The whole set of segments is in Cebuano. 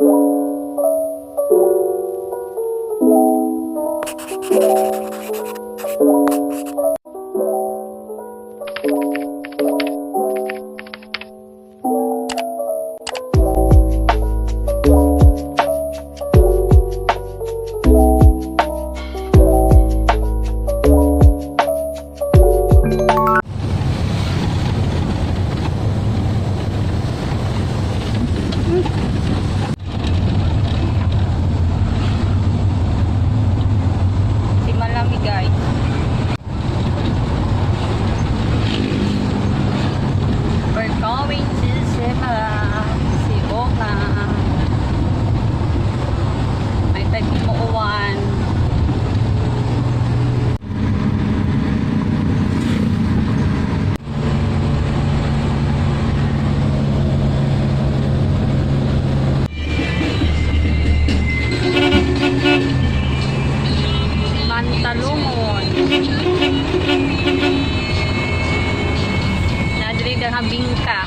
Si Malami, guys. We're going to Sibonga. Sibonga. May tagmuuwan. Mantalungon. Nadiri nga bingka.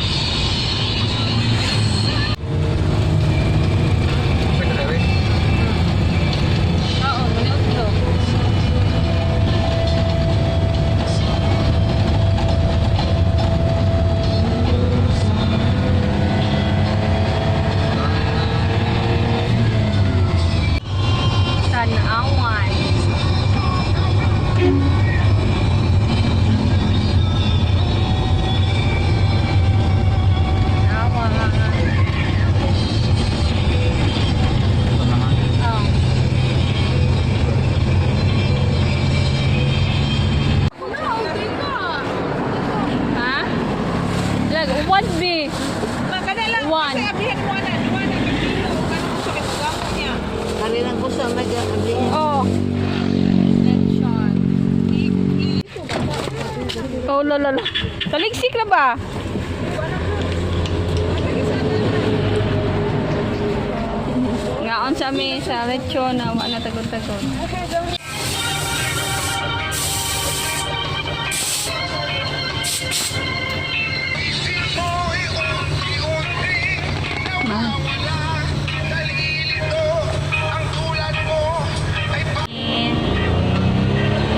Oo, maniutlo. Tanawan. Tanawan. Oh. Ha? Like, what be? One. Kasi abihan mo na, duwa na ka kilo. Kano sa katugang niya. Kanilang ko sa mag Oh. Oh, la la la. Taligsik na ba? Ngaon sa mi sa lechon na wala tagod-tagod.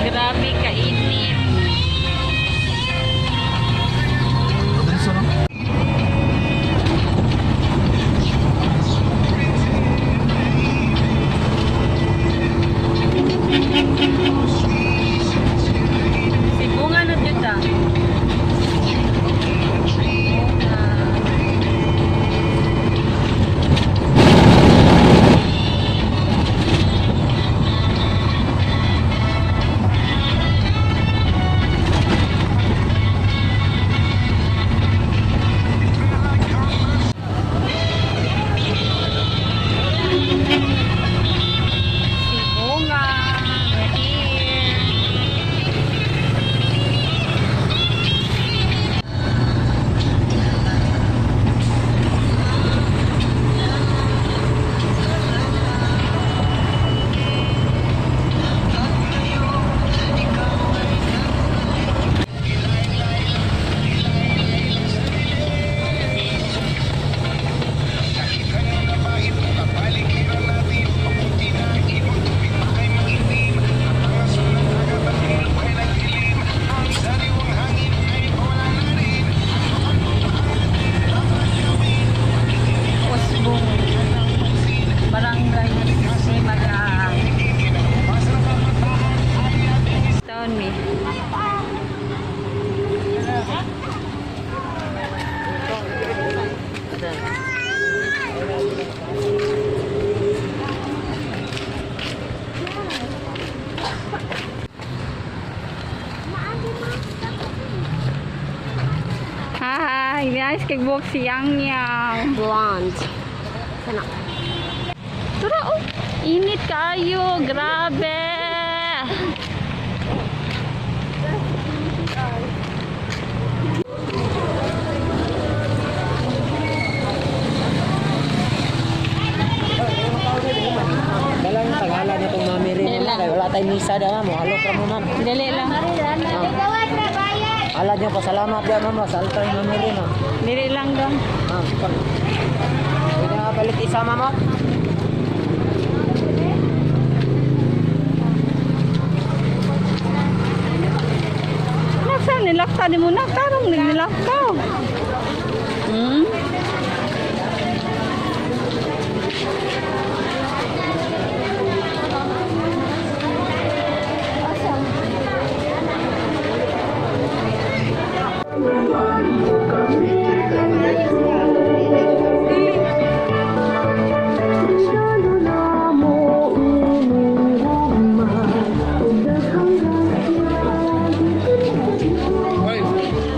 Grabe kainit. Sibonga na dito ah. Sibonga. Sibonga. We're here. Usbong. Barangay Simaga. Down me. Hi, guys, kay buhok si Yang Yang. Blonde. Sana. Tara, oh. Init kayo. Grabe. Dala yung pangalan na itong mami rin. Kaya wala tayong misa da ma'am. Halo ka mo, ma'am. Dali lang. Ala niyo, pasalamat ya, ma'am. Salta yung mami rin, ma'am. Dali lang dong. Ma'am, pag. Pwede nga balik isa, ma'am, oh. Unsa ni mo na tarong naglakaw.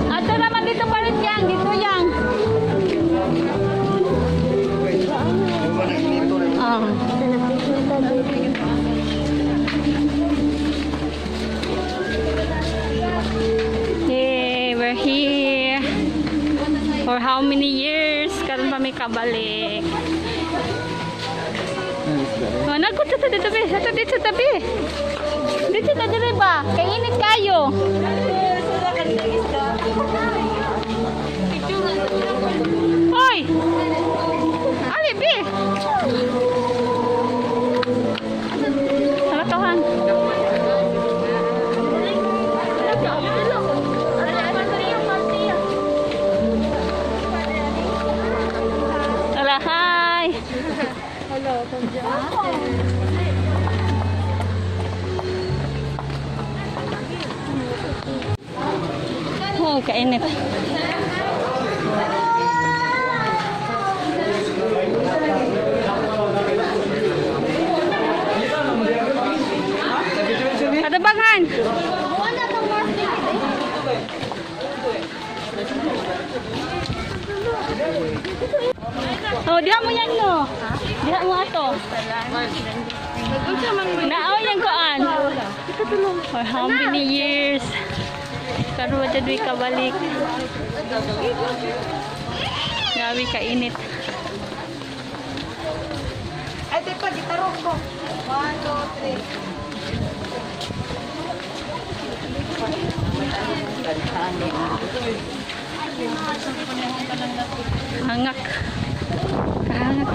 Ato naman dito palit yang, dito yang. Ah. Yay, we're here. For how many years? Karon pa may kabalik. Oh, nagpunta sa dito, be. Sa dito sa tabi. Dito sa dito ba? Kay init kayo. Hoy! Ali, be! Halakahan. Tara, hi! Hello, oh, kainit. Katabangan! Oh, diha mo yan no. Diha mo ato. Naaw yang kuan. For how many years? Karon wa jud kabalik. Grabe kainit. Ay, di pa, gitarong ko. 1, 2, 3. Hangak. Hangak.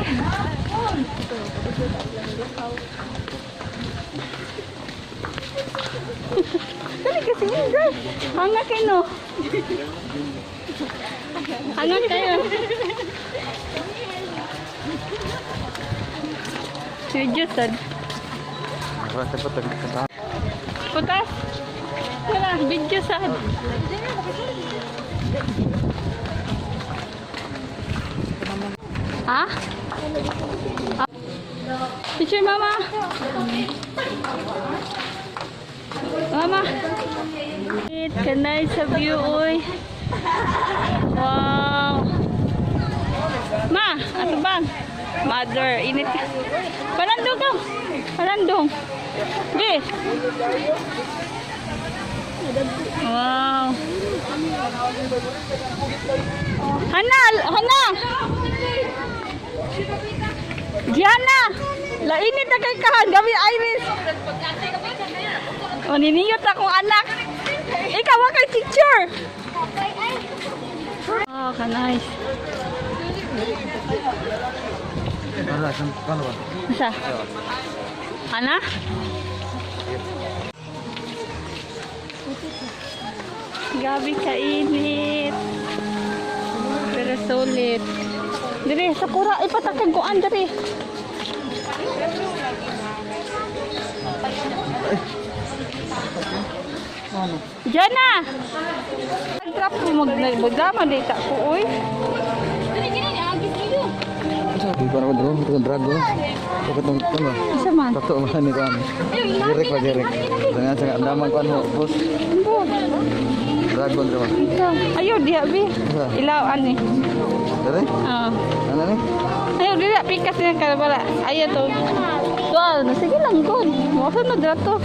Dali kasi yun, girl. Hangak kayo, no? Hangak kayo. Medyo sad. Putas. Wala, video sad. Ha? Ah. Picture, mama. Mama. It kanay sa view, oy. Wow. Ma, ato bang? Mother, init ka. Palandong ka. Palandong. Be. Wow. Hana, Hana. Gianna, lainit na kay kahan, gabi Iris. O, niniyot akong anak. Ikaw, wa kay teacher. Oh, ka nice. Asa? Ana? Gabi kainit. Pero sulit. Dire, sa kura, ipatakag ko an dire. Diyan na! Nag-drop ko, magdrama dita ko, uy. Di ko na ko drone, ito drag ko. Bakit nung ito ba? Isa man. Tato man ni kan. Direk pa direk. Dengan sangat andaman kan ho, bos. Dragon drama. Ikaw. Ayaw, diha, bi. Ilaw, ani. Dire? Ah. Ano ni? Ayaw, diha, pikas niya ka wala. Ayaw to. Tual, na sige lang, good. Mawasa na dira to.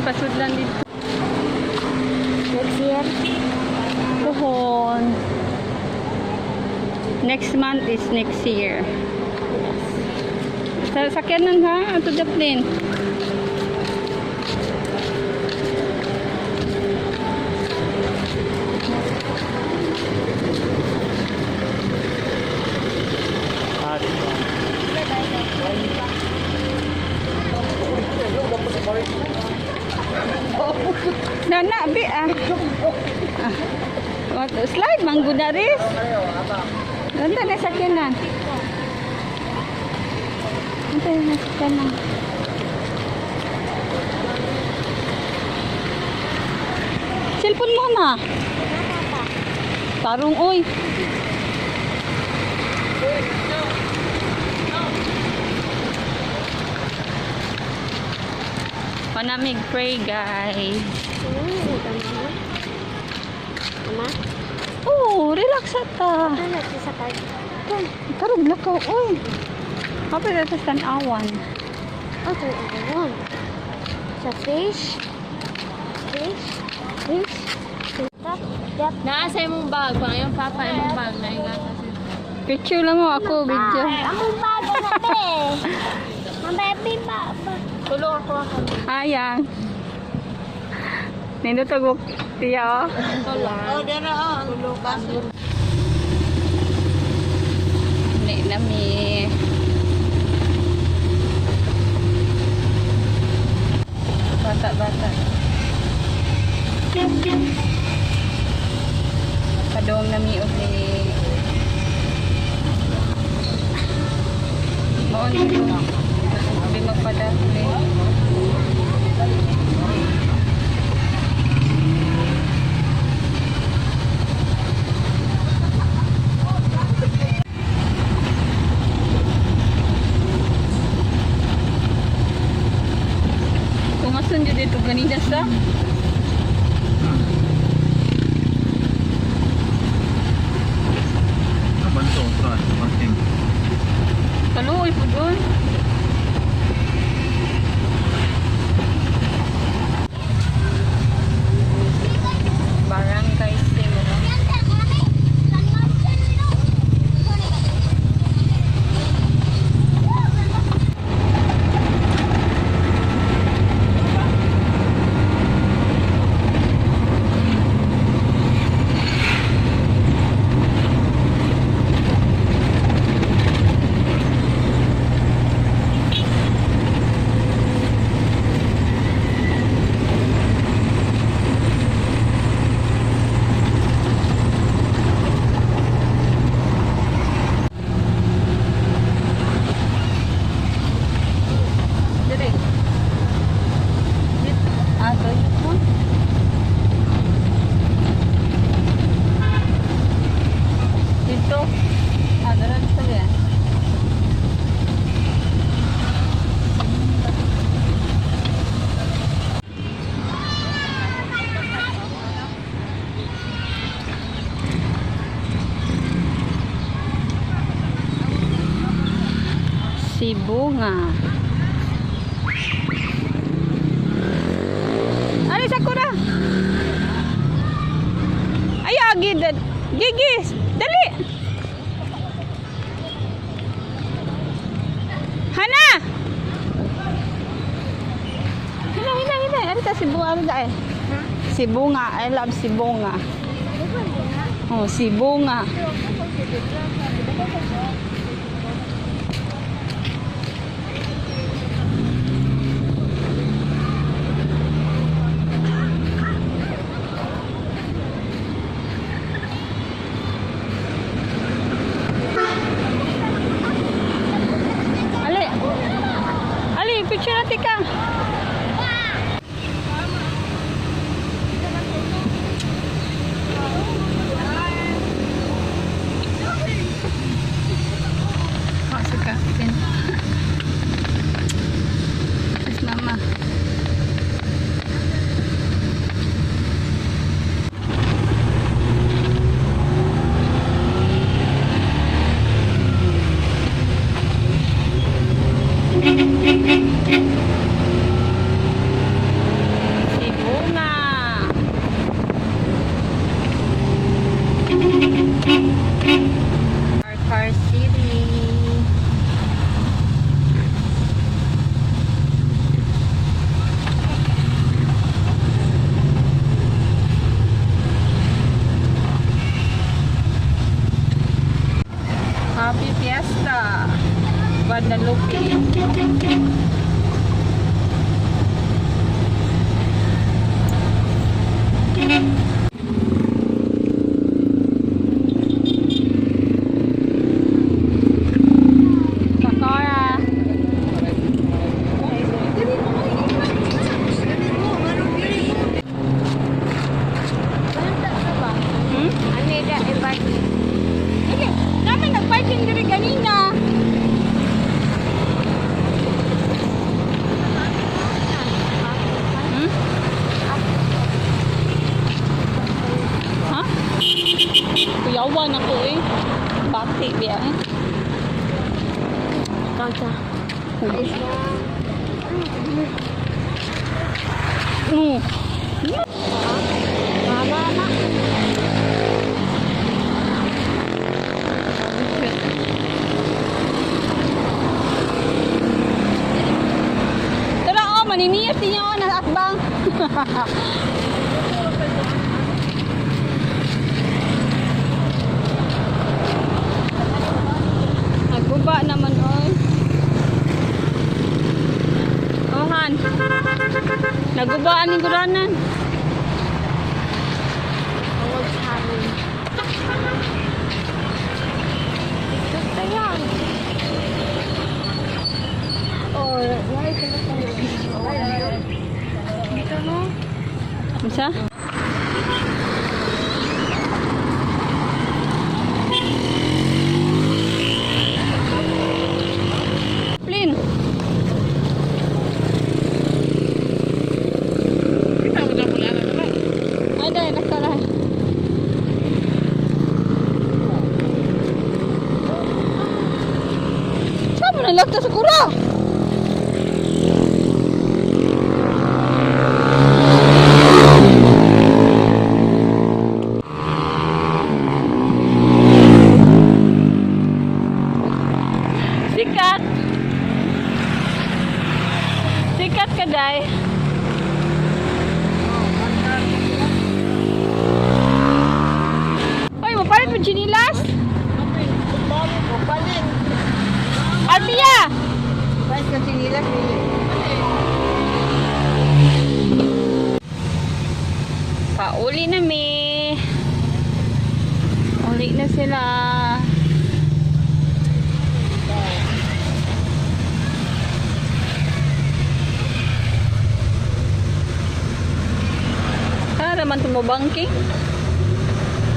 pasudlan dito. Next year. Puhon. Next month is next year. Sa sakyanan ha, to the plane. Na na bi ah. Ah. Slide manggudaris. Ganda na sakyanan. Ganda na sakyanan. Cellphone mo na. Tarong oy. Panamig pray, guys. Mama, Oh, relax ata. ano natin sa pag? Karog lakaw, oy. Kapit ito sa tanawan. Oh, tanawan. Sa fish. Fish. Fish. Tap, tap. Naa sa imong bag, pang iyong papa imong bag na ingatan. Picture lang mo ako, video. Among bag na be. Ang baby ba? Tulong ako ako. Ayang. Nindot og tiya oh. Oh, dara oh, ang baso. Ni nami. Bata bata. Padong nami og ni. Mao ni ko. Abi magpadako. Kung asan jud dito ganina sa. Banto, parking. Kaluoy po doon. Barangay Simula. Dire. Ah, toilet mo? Dito. Ah, dara dito yan. Sibunga. Ano sakura? Ay, agi Gigi, dali. Hana. Hina, hina, hina. Ano ta si bunga ano ta eh? Sibunga. I love sibunga. Oh, sibunga. Ali. Ali, picture natin ka. Oh, si Captain. Yes, Mama. Fiesta. Guadalupe. Sakura. Hmm? Ano yung i-parking? Sige, namin nag-parking diri kanina. Hmm? Ha? Kuyawan ako eh. Bati biya eh. Kanta. Mm. Mama, mama. Tara oh, maniniyas niya oh, nasa atbang. Nagbuba naman oy. Ohan. Nagubaan ni guranan. Tawag sa amin. Ito tayo. Or, why ka na tayo? Dito no? Unsa? Plin. Kita mo na pula na naman. Ay, dahil nagtara. Saan mo nalagta sa kura? Sikat! Sikat ka, Day. Hoy, mapalit mo chinilas? Palit. Alpia! Palit ka sinilas. Pauli na mi. Uli na sila. Tara man tumubangking.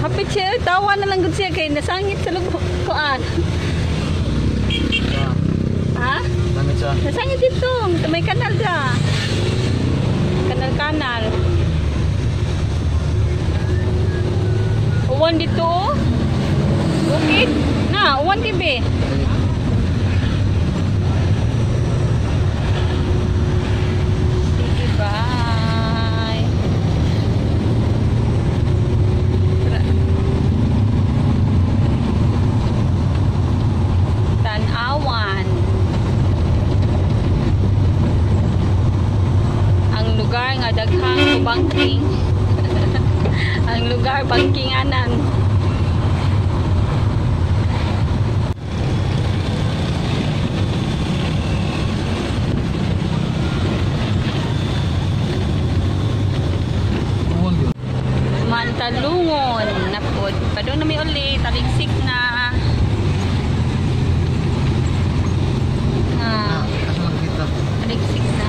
Hapit siya, tawa na lang gud siya kay nasangit sa lubok kuan. Ha? Langit siya. Nasangit dito, may kanal da. Kanal-kanal. Uwan dito oh. Bukid. Na, uwan tibi. Sige, bye. Tara. Tanawan. Ang lugar nga daghang bangking. Ang lugar bangkinganan. Uwan yun. Mantalungon na po. Padung na may uli, taligsik na. Ah, Asa makikita? taligsik na.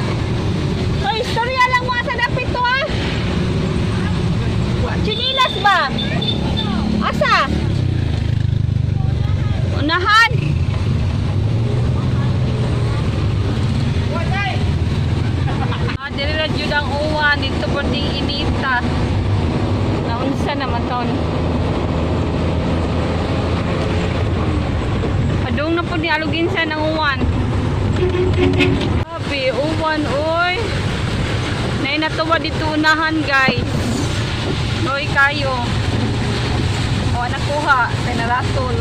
Hoy, istorya lang mo sa dapit to ah. Chinilas ba? Asa? Unahan. Ah, dili ra jud ang uwan dito pwedeng inita. Naunsa naman taon. Padung na po ni alugin sa ng uwan. Grabe, uwan oy. Nay natuwa dito unahan, guys. Oy kayo. O nakuha kay naratol.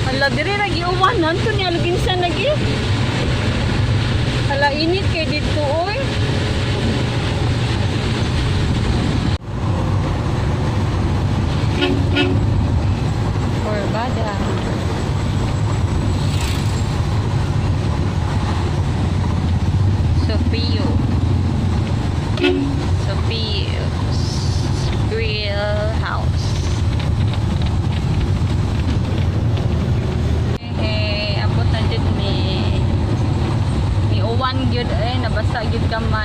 Hala, dire lagi uwan nanto ni alugin sa lagi. Hala, init kay dito oy. kalsada. Sofio. Sofio's Grill House. Hey, abot na jud ni. Ni uwan gyud eh, nabasa gyud kamay.